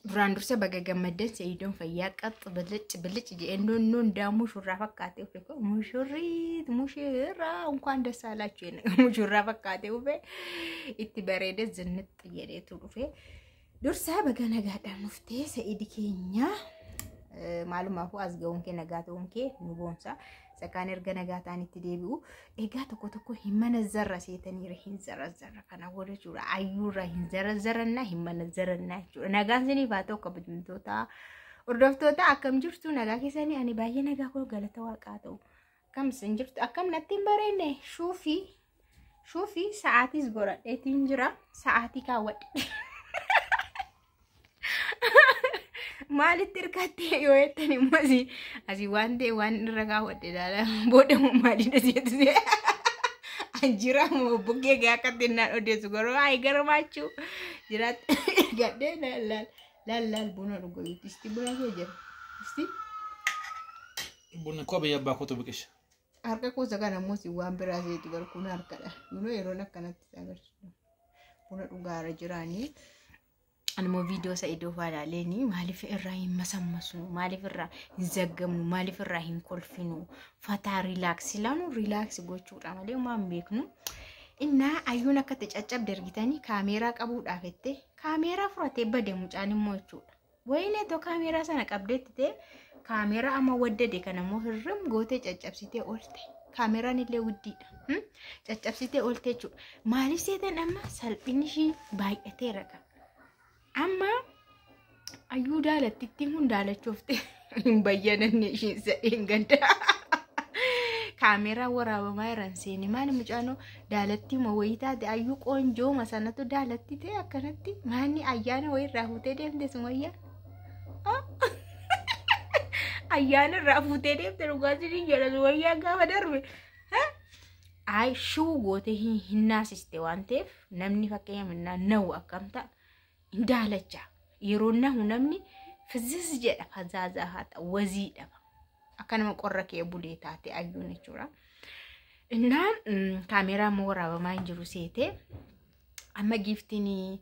Duraan dursa baga gammaddan. Sa'iidoon fayyaa qaxx bilic bilic jedhee noonnoon daa mushurraa fakkaatee ufe. Mushurriit mushurraa እንኳን ደስ አላችሁ mushurraa fakkaatee ufe, itti bareedee zinnixx jedheetu dhufe. Dursaa baga nagaadhaan dhuftee Sa'iidi keenya. Maalumaafuu as ga'uun kee, nagaa ta'uun kee nu boonsa. Sakaan erga nagaa ta'anitti deebi'u. Egaa tokko tokko hin manazzarra seetaniira, hin zarazzarra kana booda jechuudha. Ayyuurra hin zarazzarannaa, hin manazzarannaa jechuudha. Nagaan siniif haa ta'u, kabajamtoota hordoftoota, akkam jirtu? Nagaa keessanii? Ani baay'ee nagaa koo, galata waaqaa ta'u. Akkam isin jirtu? Akkam natti hin bareedne? Shuufii shuufii sa'aatiis godhadheetiin jira, sa'aatii kaawwadhe. Maalitti hirkattee yoo jettan immoo asii waan ta'e waan irra kaawwadhe ilaala. Booda immoo maaliin asii anjira moo bukkee gaa akka xinnaan odeessu garuu ayi garmaachuu jiraatti gadhee laal laal laal laal buna dhugayyuutti isti buna kee jira isti. Bunni koo biyya abbaa kootu biqisha. Harka kuusa kana immoo si waan biraa seetu garuu kun harkadha. Yeroo yeroon akkanatti agarsiisu buna dhugaara jiraanii. Animo viidiyoo Sa'idoo faalaaleenii maaliif irraa hin masammasnu, maaliif irraa hin zaggamnu, maaliif irraa hin kolfinu? Fataa relax laanu relax gochuudha malee waan beeknu. Innaa ayyuun akka itti caccabde argitanii, kaameeraa qabuudhaaf jettee kaameeraa fudhatee bade mucaan immoo jechuudha. Wayinee too kaameeraa sana qabdeetti ta'e, kaameeraa amma waddade kana immoo hirrim gootee caccabsitee oolte. Kaameeraan illee guddiidha. Caccabsitee oolte jechuudha. Maaliif seetan amma salphinni ishii baay'ateera qaba. Amma ayyuu daalattittiin kun daalachoofte hin bayyananne ishiin sadeen gadda. Kaameeraa waraabamaa jiran seeni maali mucaanoo daalattii moo wayii taate? Ayyuu qoonjooma sanatu daalatti ta'e akkanatti maanni ayyaana wayii irraa fuutee deemte sumayyaa. Ayyaana irraa fuutee deemte, dhugaa siniin jedha, sumayyaa gaafa darbe. Ay shuu gootee hin naasiste waan ta'eef namni fakkeenyaaf nahu akkam ta'a, hin daalacha. Yeroo nahu namni fizis jedha, fazaazaa haa ta'u wazii dhaba. Akka nama qorra kee bulee taate ayyuun jechuudha. Innaan kaameeraa immoo waraabamaa hin jiru seetee amma giiftiin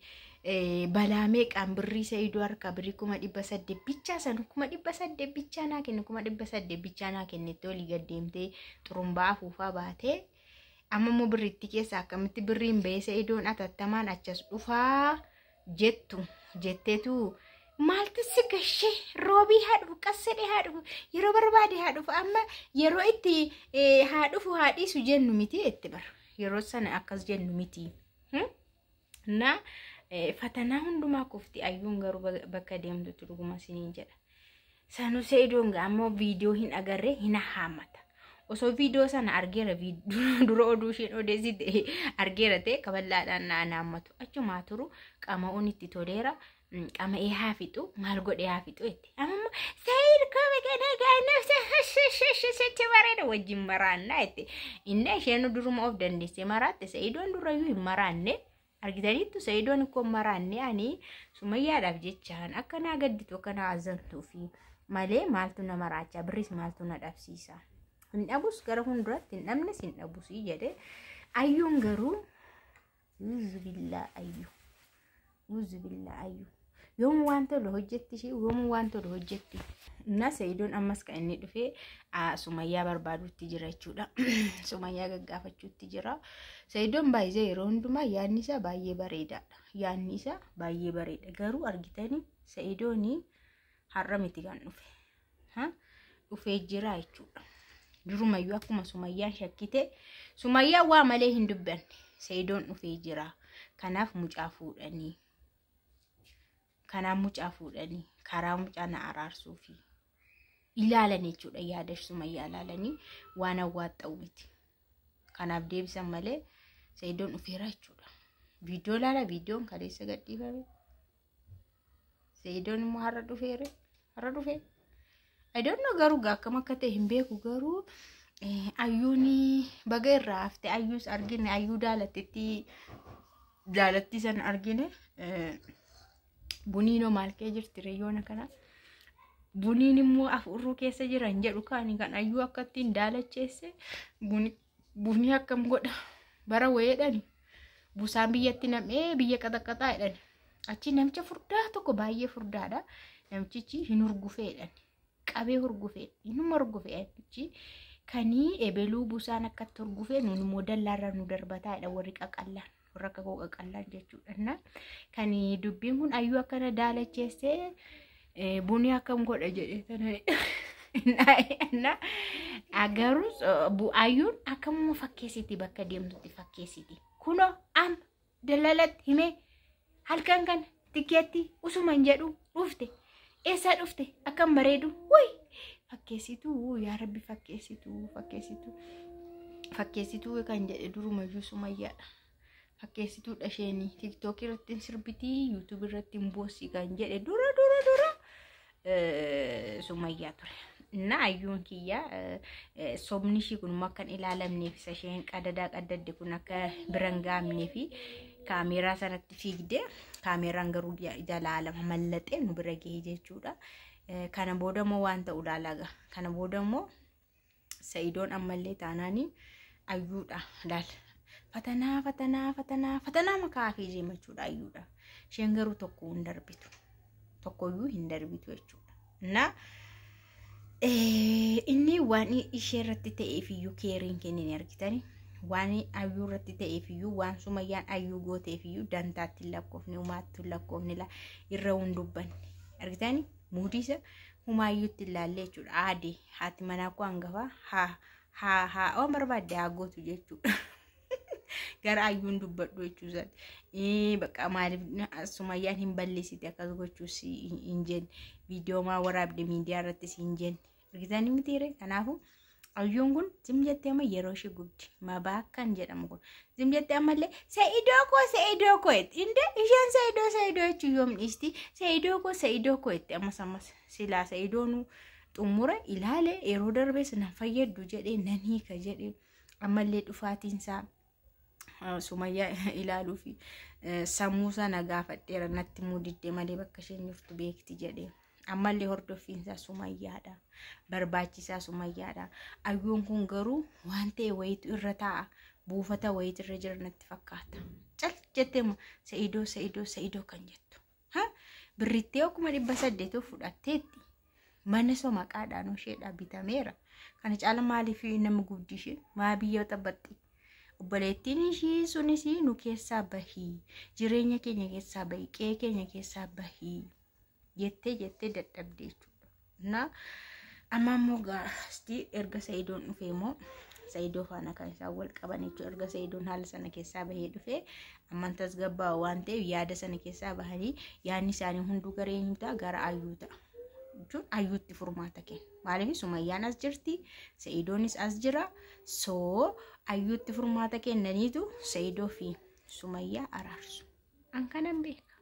balaa meeqaan birrii Sa'idoo harkaa birrii 800,000 bichaa san, 800,000 bichaa naa kenne, 800,000 bichaa naa kennetti olii gad deemtee xurumbaa afuufaa baatee, amma immoo birriitti keessa akkamitti birriin bahee Sa'idoon atattamaan achas dhufaa jettu jetteetu maaltu si gashee? Roobii haa dhufu, qassadee haa dhufu, yeroo barbaade haa dhufu, amma yeroo itti haa dhufu haa dhiisu jennu miti itti bara yeroo sana akkas jennu miti. Na fatanaa hundumaa kufti ayyuun garuu bakka deemtutti, dhuguma siniin jedha. Sanuu Sa'idoon ammoo viidiyoo hin agarree hin haamata. Osoo viidiyoo sana argeera, dura oduu isheen odeessite argeera ta'e kaballaadhaan na naammatu. Achumaa turu qama'uun itti toleera. Qama'ee haa fixu, maal godhee haa fixu jetti. Amma Sa'iid kome kana gaana sitti bareeda wajjin maraannaa jette. Inni isheen duruma of dandeessee maraatte, Sa'iidoon durayyuu hin maraanne. Argitaniittu, Sa'iidoon ikkoo maraanne, ani sumayyaadhaaf jechaan akka naa gadditu akka naa azantuu fi malee maaltu na maraachaa, birris maaltu na dhabsiisa. Hin dhabus, gara fuulduratti hin dhabnes, hin dhabus jedhe. Ayyuun garuu uzu billaa ayyuu uzu billaa ayyuu yoom waan tolu hojjetti ishee, yoom waan tolu hojjetti. Na Sa'iidoon ammas kan inni dhufee sumayyaa barbaadutti jira jechuudha. Sumayyaa gaggaafachuutti jira. Sa'iidoon baay'ee yeroo hundumaa yaadni isaa baay'ee bareedaadha. Yaadni isaa baay'ee bareeda. Garuu argitanii, Sa'iidoon har'a miti kan dhufe. Dhufee jira jechuudha. Durumayyuu akkuma sumayyaan shakkite, sumayyaan waa malee hin dubbanne, Sa'iidoon dhufee jira. Kanaaf mucaa fuudhanii. Kanaaf mucaa fuudhanii karaa mucaa na araarsuu fi ilaalan jechuudha. Yaada sumayyaa ilaalanii waan awwaaxxa'u miti. Kanaaf deebisan malee Sa'iidoon dhufeera jechuudha. Viidiyoo ilaala, viidiyoon kaleessa gadhiifame. Sa'iidoon immoo har'a dhufeere, har'a dhufe. I don't know garuu akkam akka ta'e hin beeku, garuu ayyuun baga irraa hafte. Ayyuus argine, ayyuu daalattitti daalattii sana argine. Buniinoo maal kee jirti reeyyoona kana? Buniin immoo afurruu keessa jiran jedhu kaani kan ayyuu akka ittiin daalacheesse bunii akkam godha bara wayeedhani busaan biyyatti nam'ee biyya qaxaqaxaa jedhani. Achi namicha furdaa tokko baay'ee furdaadha. Namtichi hin hurgufeedhan. Qabee hurgufee inuma hurgufee achi kanii ebeluu busaan akkatti hurgufee nuun immoo dallaarraa nu darbataadha warri qaqallaan. Warra akka koo qaqallaan jechuudha. Kan dubbiin kun ayyuu akkana daalacheessee bunni akkam godha jedhee tana. Garuu ayyuun akkamuma fakkeessiti bakka deemtutti fakkeessiti. Kunoo amma dallalatti himee halkan kana tikeetti usuman jedhu dhufte. Eessaa dhufte akkam bareedu wuy fakkeessituu yaa rabbi fakkeessituu fakkeessituu fakkeessituu kan jedhe durumayyuu sumayyaadha. Fakkeessituudha isheenii tiktookii irratti hin sirbitii yuutuubii irratti hin boossi kan jedhe dura dura dura sumayyaa ture. Na ayyuun kiyya sobni ishii kun immoo akka hin ilaalamneef isa isheen qadadaa qaddadde kun akka bira hin gahamnee fi kaameeraa sanatti fiigde kaameeraan garuu jalaa lama mallaxee nu bira gahe jechuudha. Kana booda immoo waan ta'u ilaalaga. Kana booda immoo Sa'idoon ammallee taanaanii ayyuudha laal. Fatanaa fatanaa fatanaa fatanaa makaa fi deema jechuudha ayyuudha. Isheen garuu tokko hin darbitu. Tokkoyyuu hin darbitu jechuudha. Na inni waan ishee irratti ta'eef iyyuu keeriin kennine argitanii waan ayyuu irratti ta'eef iyyuu waan sumayyaan ayyuu gooteef iyyuu dantaatti hin lakkoofne humaatti hin lakkoofne irra hin dubbanne argitanii muudisa humaayyuutti ilaalle jechuudha. Aadee haati manaa koo hangafaa haa haa haa waan barbaadde haa gootu jechuudha. Gara ayyuun dubbadhu jechuusaati. Bakka maaliif sumayyaan hin balleessite akkas gochuus hin jenne viidiyoo maa waraabde miidiyaa irrattis hin jenne argitanii mitiire kanaafuu ayyuun kun zim jettee amma yeroo ishee gubdi mabaakkan jedhamu kun zim jettee ammallee sa'idoo koo sa'idoo koo jetti inde isheen sa'idoo sa'idoo jechuun yoom dhiisti sa'idoo koo sa'idoo koo jetti ammas ammas silaa sa'idoonuu xumura ilaale yeroo darbees nan fayyaddu jedhee nan hiika jedhee ammallee dhufaatiinsaa sumayyaa ilaaluu fi sammuu sana gaafadheera natti mudiddee malee bakka isheen jirtu beekti jedhee. Ammallee hordoffiinsaa sumayyaadha. Barbaachisaa sumayyaadha. Ayyuun kun garuu waan ta'e wayiitu irra taa'a. Buufata wayiitu irra jira natti fakkaata. Cal jettee sa'idoo sa'idoo sa'idoo kan jettu. Birrittee akkuma 800 fudhatteetti. Mana soo maqaadhaan isheedhaa bitameera. Kana caala maaliif nama gubdi isheen? Maa biyya taphatte? Obboleettiin ishii sunis nu keessaa bahii. Jireenya keenya keessaa bahii. Qe'ee keenya keessaa bahii. Jettee jettee dadhabde jechuudha. Na amma immoo gaasti erga Sa'idoon dhufee immoo Sa'idoo faana kan isaan wal qaban jechuudha. Erga Sa'idoon haala sana keessaa bahee dhufee amman tasgabbaa'u waan ta'eef yaada sana keessaa bahanii yaadni isaanii hunduu gara eenyu ta'a? Gara ayyuu ta'a. Jechuun ayyuutti furmaata kenna. Maaliif Sumayyaan as jirti, Sa'idoonis as jira. Soo ayyuutti furmaata kennaniitu Sa'idoo fi Sumayyaa araarsu. An kanan beeka.